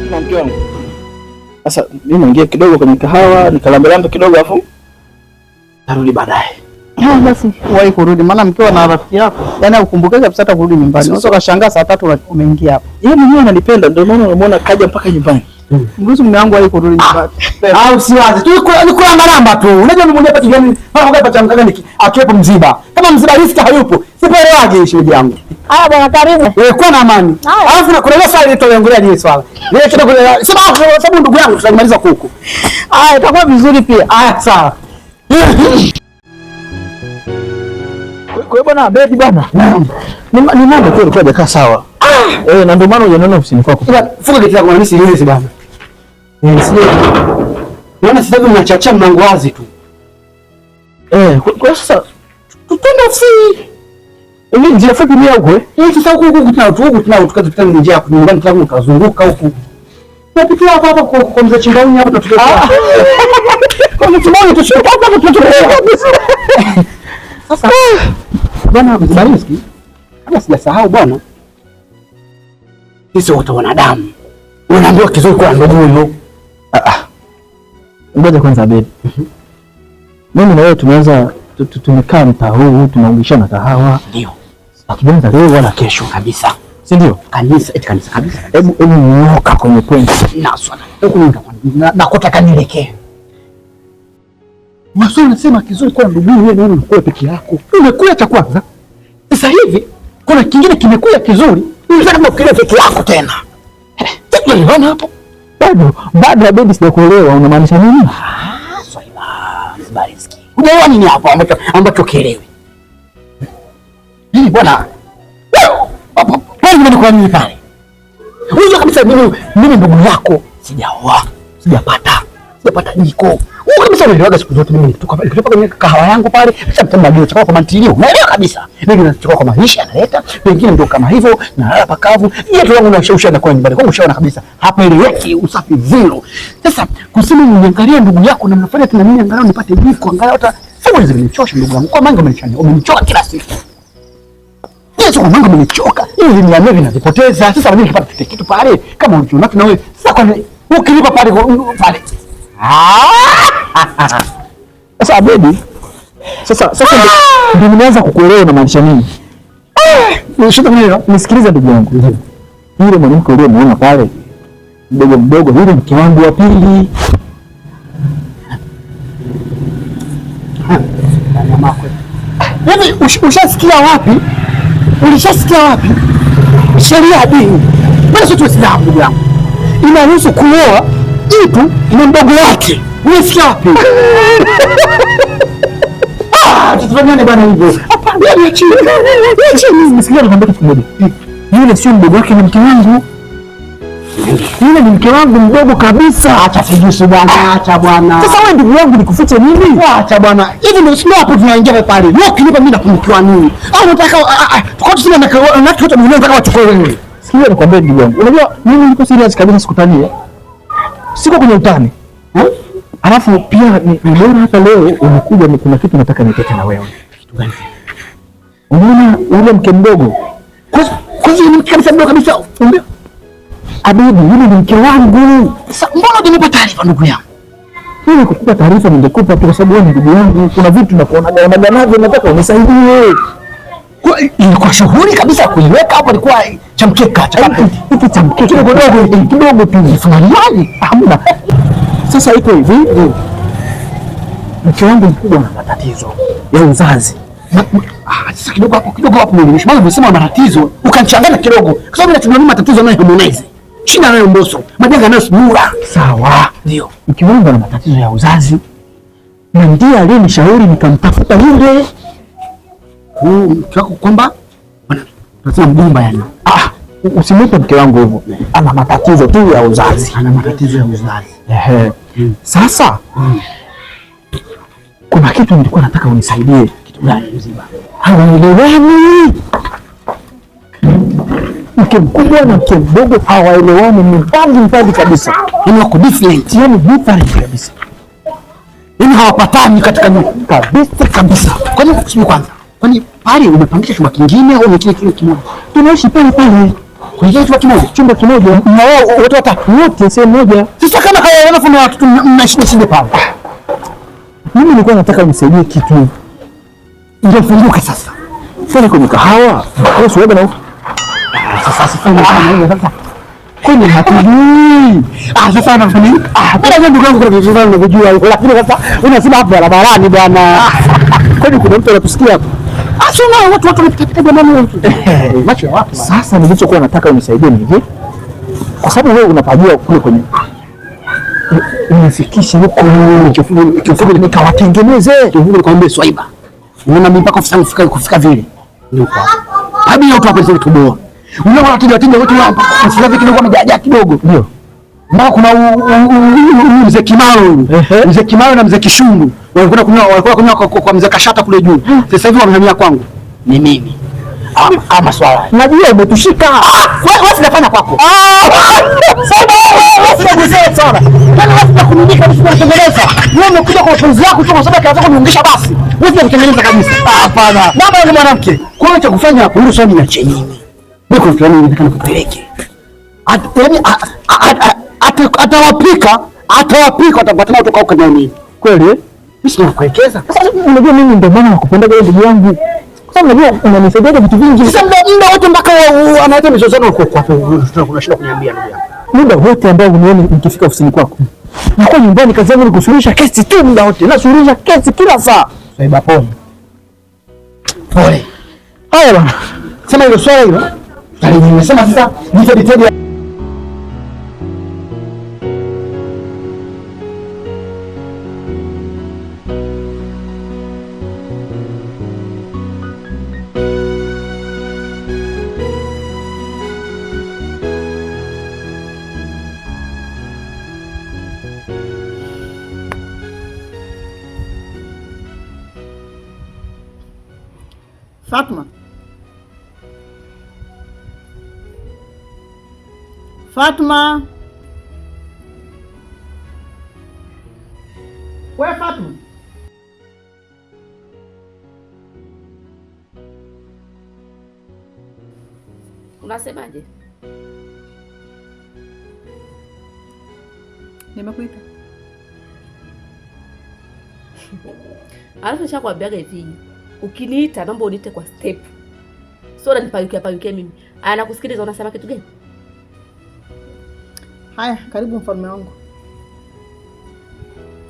Na mke wangu. Sasa mimi naingia kidogo kwenye kahawa, nikalambe kidogo afu tarudi baadaye. Ah, basi wahi kurudi, maana mkiwa na rafiki yako, yaani ukumbuke kabisa hata kurudi nyumbani. Unaweza ukashangaa saa 3 umeingia hapa. Yeye mwenyewe ananipenda, ndio maana unamwona kaja mpaka nyumbani. Mruhusu mume wangu wahi kurudi nyumbani. Ah, usiwaze. Tu ni kulamba tu. Unajua mimi mwenyewe hapa gani? Mara kwa hapa mkaga niki akiwepo mziba. Kama mziba riski hayupo, sipoelewage shemeji yangu. Haya bwana, karibu. Wewe kuwa na amani. Alafu na kuna ile swali nilitoongelea ile swala. Ile kidogo sema sababu ndugu yangu tutamaliza kuku. Haya, itakuwa vizuri pia. Haya, sawa. Kwa hiyo bwana Abedi bwana. Ni mambo tu yalikuwa hajakaa sawa. Eh, na ndio maana hujaniona ofisini kwako. Funga geti lako na mimi siwezi bwana. Siwezi. Naona sasa hivi mnachacha mlango wazi tu. Kwa hiyo sasa tutende ofisini. Ni njia fupi ni huko eh? Eh, sasa huku huku tunao tu huku tunao tukazipita njia ya nyumbani tunao tukazunguka huku. Tunapitia hapa hapa kwa mzee Chimbauni hapa tunatoka. Kwa mzee Chimbauni tushuka hapa hapa tunatoka. Sasa bwana Mzibariski, kama sijasahau bwana, sisi wote wanadamu. Unaambiwa kizuri kwa ndugu huyo. Ngoja kwanza Abedi. Mimi na wewe tumeanza tumekaa mtaa huu tunaungishana kahawa. Ndio. Hatujaanza leo wala kesho kabisa. Si ndio? Kanisa, eti kanisa kabisa. Hebu nyoka kwenye point. Na swala. Huku nakotaka nielekee. Maswali nasema kizuri kwa ndugu wewe na unakula peke yako. Umekula cha kwanza. Sasa hivi kuna kingine kimekula kizuri. Unataka kama ukile peke yako tena. Tena unaona hapo? Bado Abedi sijakuelewa unamaanisha nini? Ah, swaiba, Mzibariski. Unaelewa nini hapo ambacho kielewi? Nini bwana? Wewe unanikwambia nini pale? Unajua kabisa mimi ndugu yako sijaoa, sijapata jiko. Wewe kabisa unaelewa siku zote mimi nikitoka kwenye kahawa yangu pale, kisha mtamba ndio chakula kwa mantilio. Unaelewa kabisa. Mimi nachukua kwa maisha analeta, pengine ndio kama hivyo na hala pakavu. Yeye tu wangu na kwa nyumbani. Kwangu ushaona kabisa. Hapa eleweki usafi zero. Sasa kusema niangalie ndugu yako na mnafanya tena mimi angalau nipate jiko, angalau hata sasa zimenichosha ndugu yangu. Kwa maana umenichania, umenichoka kila siku. Yesu kwa maana umenichoka. Hivi niambie vinavipoteza. Sasa mimi nikipata kitu pale kama ulichonacho na wewe. Sasa kwa ukilipa pale pale. Sasa Abedi, sasa ndio nimeanza kukuelewa unamaanisha nini? Nisikilize ndugu yangu. Yule mwanamke uliyemuona pale mdogo mdogo, yule mke wangu wa pili. Hivi ushasikia wapi? Ulishasikia wapi? Sheria ya dini. Bwana sio Uislamu ndugu yangu. Inaruhusu kuoa mtu na mdogo wake. Unasikia wapi? Ah, tutafanyane bwana hivyo. Hapana, niachie. Niachie. Nisikilize nikwambie kitu kimoja. Yule sio mdogo wake, ni mke wangu. Yule ni mke wangu mdogo kabisa. Acha sijusi bwana, acha bwana. Sasa wewe ndugu yangu nikufiche nini? Acha bwana. Hivi ndio sio hapo tunaingia pale. Wewe ukinipa mimi napungukiwa nini? Au unataka tukao tuseme na watu unataka wachukue wewe. Sikia nikwambie ndugu yangu. Unajua mimi niko serious kabisa, sikutanie. Siko kwenye utani. Alafu pia ni bora hata leo umekuja, ni kuna kitu nataka nitete na wewe. Kitu gani? Unaona yule mke mdogo? Kwanza ni mke kabisa mdogo kabisa. Abedi, yule ni mke wangu. Sasa mbona hujanipa taarifa ndugu yangu? Mimi kukupa taarifa ningekupa tu kwa sababu wewe ni ndugu yangu. Kuna vitu nakuonaga navyo, nataka unisaidie. Ilikuwa shughuli kabisa kuiweka hapo, ilikuwa cha mkeka cha hiki cha mkeka kidogo dogo kidogo tu. Nifanyaje? Hamna. Sasa iko hivi, mke wangu mkubwa ana matatizo ya uzazi. Sasa kidogo hapo maana umesema matatizo ukanichanganya kidogo, kwa sababu natumia matatizo nayo Harmonize, shida nayo Mbosso, majanga nayo Sura. Sawa, ndio mke wangu ana matatizo ya uzazi na ndiye aliyenishauri nikamtafuta yule mke wako, kwamba tunasema mgumba yani. Usimwite mke wangu hivyo, ana matatizo tu ya uzazi. Ana matatizo ya uzazi. Ehe. Sasa kuna kitu nilikuwa nataka unisaidie. Kitu gani mziba? Hawaelewani. Mke mkubwa na mke mdogo hawaelewani, ni mbali kabisa. Yaani wako different. Yaani different kabisa. Yaani hawapatani katika nyumba kabisa kabisa. Kwani kusema kwanza, kwani pale umepangisha chumba kingine au ni kile kile kimoja? Tunaishi pale pale. Kwenye chumba kimoja. Chumba kimoja. Na wao wote watatu. Wote sehemu moja. Sasa kama haya wanafunzi na watoto mnaishi shida pale. Mimi nilikuwa nataka unisaidie kitu. Ndio funguke sasa. Fanya kwenye kahawa. Wewe usiwaga na Sasa sifanye kama hiyo sasa. Kwani hatujui. Sasa unafanya nini? Bwana ndugu yangu kuna vitu fulani unavijua huko, lakini sasa unasema hapo barabarani bwana. Kwani kuna mtu anatusikia hapa? Sio na watu wanapita pita jamani watu. Macho ya watu. Sasa nilichokuwa nataka unisaidie ni hivi. Kwa sababu wewe unapajua kule kwenye unifikishe huko Kiufupi nikawatengeneze. Kiufupi nikwambie Swaiba. Unaona mimi mpaka ofisi yangu kufika vile. Ni huko. Hadi watu hapo sio tuboa. Unaona wateja wote hapa sasa hivi kidogo wamejaa kidogo. Ndio. Mara kuna mzee Kimaro huyu. Mzee Kimaro na mzee Kishungu. Walikuwa kunywa kwa mzee Kashata kule juu. Sasa hivi wamehamia kwangu. Ni mimi. Ama swala. Najua umetushika. Wewe sinafanya kwako. Sasa wewe sinagusia sana. Tena wewe sinakununika mimi sinakutengeneza. Wewe umekuja kwa mapenzi yako tu kwa sababu unataka kuniungisha basi. Wewe sinakutengeneza kabisa. Hapana. Mama ni mwanamke. Kwa hiyo cha kufanya hapo hilo swali niache mimi. Mimi kwa fulani nataka nikupeleke. Atawapika, atapatana kutoka huko na mimi. Kweli? Mimi sinakuelekeza. Sasa unajua mimi ndio maana nakupendaga wewe ndugu yangu. Kwa sababu unajua unanisaidia vitu vingi. Sasa muda wote mpaka analeta mizozano huko kwako. Unashindwa kuniambia ndugu yangu. Muda wote ambao unioni nikifika ofisini kwako. Nakuwa nyumbani, kazi yangu ni kusuluhisha kesi tu muda wote. Nasuluhisha kesi kila saa. Swaiba pole. Pole. Haya bwana. Sema hilo swala hilo. Nimesema sasa nipe. Fatma. Fatma. Wewe Fatma. Unasemaje? Nimekuita. Alafu nishakwambiaga hivi, ukiniita naomba uniite kwa step. Sio unanipayukia payukia mimi. Aya, nakusikiliza, unasema kitu gani? Haya, karibu mfalme wangu.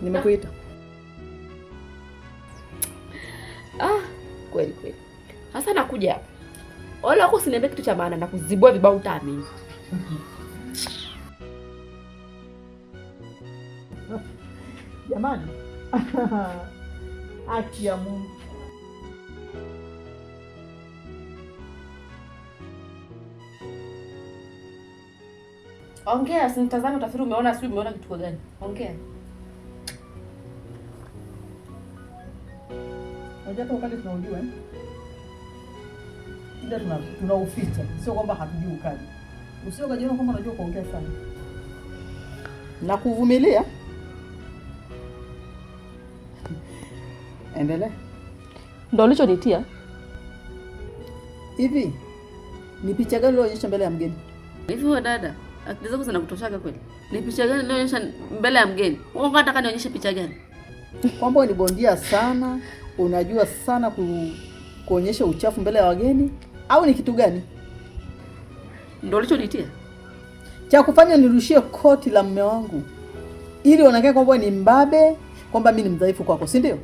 Nimekuita. Kweli kweli. Sasa nakuja hapa. Wala wako usiniambie kitu cha maana na kuzibua vibao utaamini. Jamani. Haki ya Mungu. Ongea, usinitazame utafikiri umeona sio umeona kitu gani. Ongea. Unajua hata ukali tunaujua eh? Ila tunauficha, sio kwamba hatujui ukali. Usio kajiona kwamba unajua kuongea sana. Na kuvumilia. Endelea. Ndio ulichonitia. Hivi ni picha gani ulionyesha mbele ya mgeni? Hivi wewe dada, akili zako zinakutoshaka kweli? Ni picha gani nilionyesha mbele ya mgeni? Wewe unataka nionyeshe picha gani? Kwamba ni bondia sana, unajua sana kuonyesha uchafu mbele ya wageni au ni kitu gani? Ndio ulichonitia. Cha kufanya nirushie koti la mume wangu ili onekane kwamba ni mbabe, kwamba mimi ni mdhaifu kwako, si ndio?